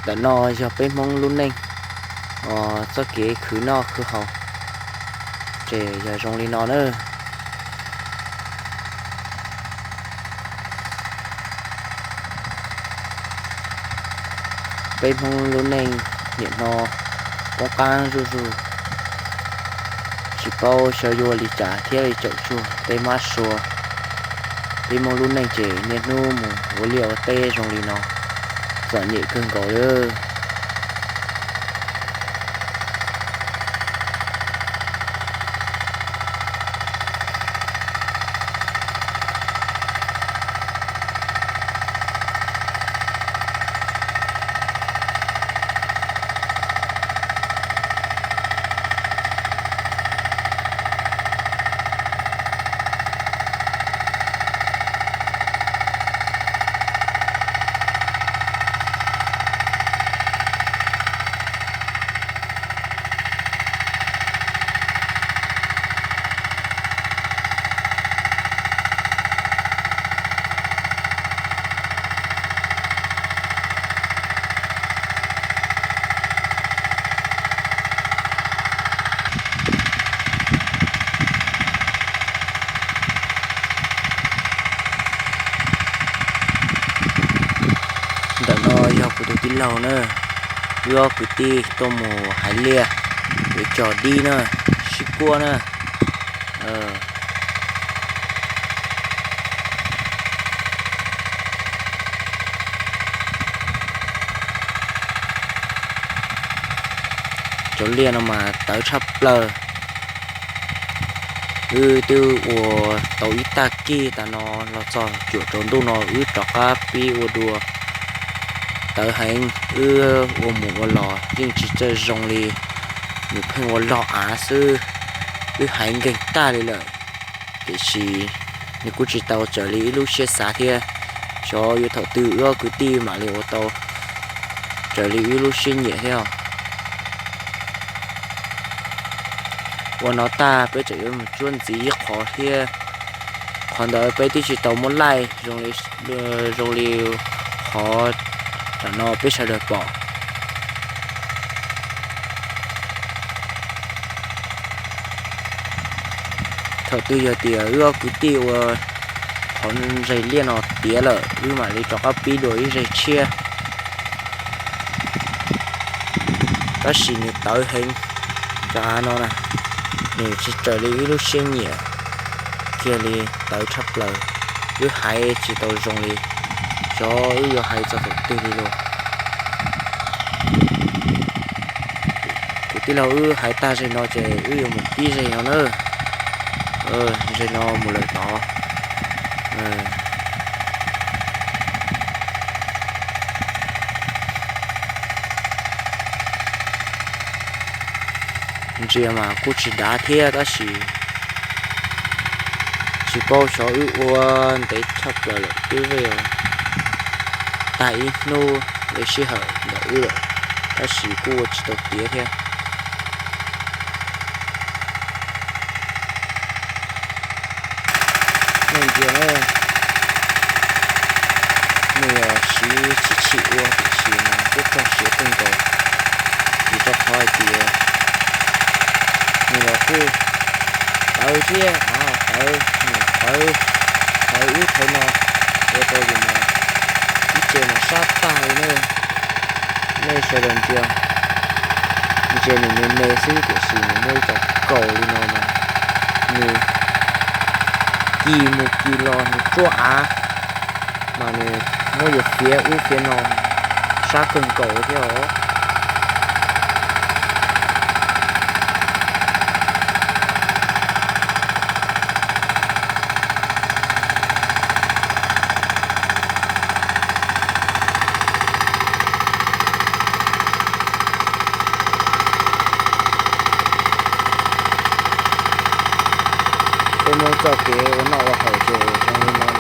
Ntawm no yog peb Hmoob lub neej, txoj kev khwv noj khwv haus ces yog zoo li no na. Peb Hmoob lub neej nim no poob qab zuj zus, tsis paub xyov yuav li cas thiaj li tsaum tsuag tej mab sua. Peb Hmoob lub neej ces niaj hnub mus ua liaj ua teb zoo li no, txom nyem kawg nkaus lawm. Ntawm no yog kuv tus tij laug na, wb ob kwv tij tuaj mus hais liaj, yuav cog dib na, sib kuab na. Cov liaj no mas tawv tshaj plaws. Wb twb ua tau ib tag kis tas no los txog cuam tsaus ntuj no wb rov qab pib ua dua. Tawv heev, wb ua mus ua los yeej tsis txawj zoo li, nws pheej ua log av xwb. Wb hais nkeeg tag li lawm, tiam sis nws kuj tsis tau raws li wb lub siab xav thiab. Xyov yuav thaum twg wb ob kwv tij mam li ua tau raws li wb lub siab nyiam thiab. Ua no tag peb tseem yuav mus cuab ntxiv ib qho thiab. Qhov ntawd peb twb tsis tau muab laij zoo li qhov tam no peb sawv daws pom. Thaum twg yog tias wb ob kwv tij ua qhov ntseg liaj no tiav lawm wb mam li rov qab pib dua ib zeg tshiab. Tab sis nws tawv heev, cov av no na, nws tsis raws li wb lub siab nyiam kiag li, tawv tshaj plaws. Wb hais tsis tau zoo li, xyov wb yuav hais txog thaum twg li lauj. Kuv tij laug wb hais tag zeg no ces wb yuav mus pib zeg no na. Zeg no mus lawm tod. Ntsia mas kuj tsis dav thiab tab sis tsis paub xyov wb ua ntev tshaj plaws lawm twb vej tag ib hnub li sij hawm ntawm wb lawm, tab sis kuj ua tsis tau tiav thiab. Nej ntsia na, nws siv sib chim ua tiam sis mas kuj raug siav kawg nkaus, vim rau qhov hais tias nws los kuj tawv thiab, tawv, nws tawv, tawv ub tawv no, ua rau yus mas ib ce mas sab tag li na. Nej sawv daws ntsia, ntsia nws me me xwb tiam sis nws muaj ib co kaus li no mas nws kis mus kis los nws tsuab av mas nws muab yus fiav ub fiav no, sab kawg nkaus thiab os. Peb Hmoob txoj kev ua noj ua haus ces zoo li no.